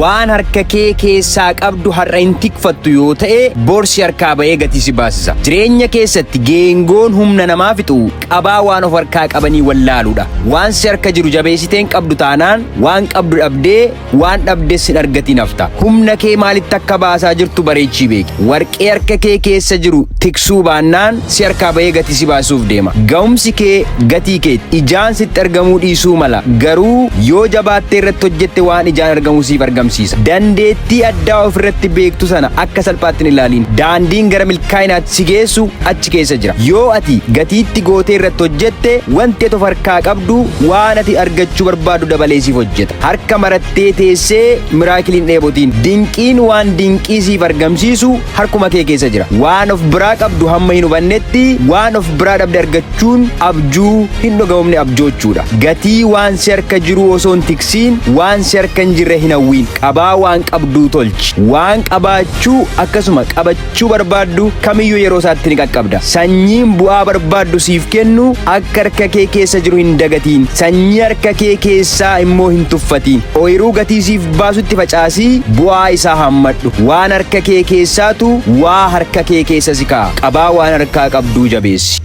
Waan harka kee keessaa qabdu har'a hin tikfattu yoo ta'e, bor si harkaa ba'ee gatii si baasisa. Jireenya keessatti geengoon humna namaa fixu qabaa waan of harkaa qabanii wallaaluudha. Waan si harka jiru jabeessitee hin qabdu taanaan, waan qabdu dhabdee waan dhabdes hin argatiin hafta. Humna kee maalitti akka baasaa jirtu bareechii beeki. Warqee harka kee keessa jiru tiksuu baannaan si harkaa ba'ee gatii si baasuuf deema. Ga'umsi kee gatii keeti. Ijaan sitti argamuu dhiisuu mala. Garuu yoo jabaattee irratti hojjette waan ijaan argamu siif argamsiisa. Dandeettii addaa ofirratti beektu sana akka salphaatti hin ilaaliin. Daandiin gara milkaa'inaatti si geessu achi keessa jira. Yoo ati gatiitti gootee irratti hojjette, wanti ati of harkaa qabdu waan ati argachuu barbaaddu dabalee siif hojjeta. Harka marattee teessee miraakilii hin dheebotiin. Dinqiin waan dinqii siif argamsiisu harkuma kee keessa jira. Waan of biraa qabdu hamma hin hubannetti waan of biraa dhabde argachuun abjuu hin dhuga'umne abjoochuudha. Gatii waan si harka jiruu osoo hin tiksiin waan si harka hin jirre hin hawwiin. Qabaa waan qabduu tolchi. Waan qabaachuu akkasuma qabachuu barbaaddu kamiyyuu yeroo isaatti ni qaqqabda. Sanyiin bu'aa barbaaddu siif kennu akka harka kee keessa jiru hin dagatiin. Sanyii harka kee keessaa immoo hin tuffatiin. Ooyiruu gatii siif baasutti facaasii bu'aa isaa haammadhu. Waan harka kee keessaatu waa harka kee keessa si kaa'a. Qabaa waan harkaa qabduu jabeessi.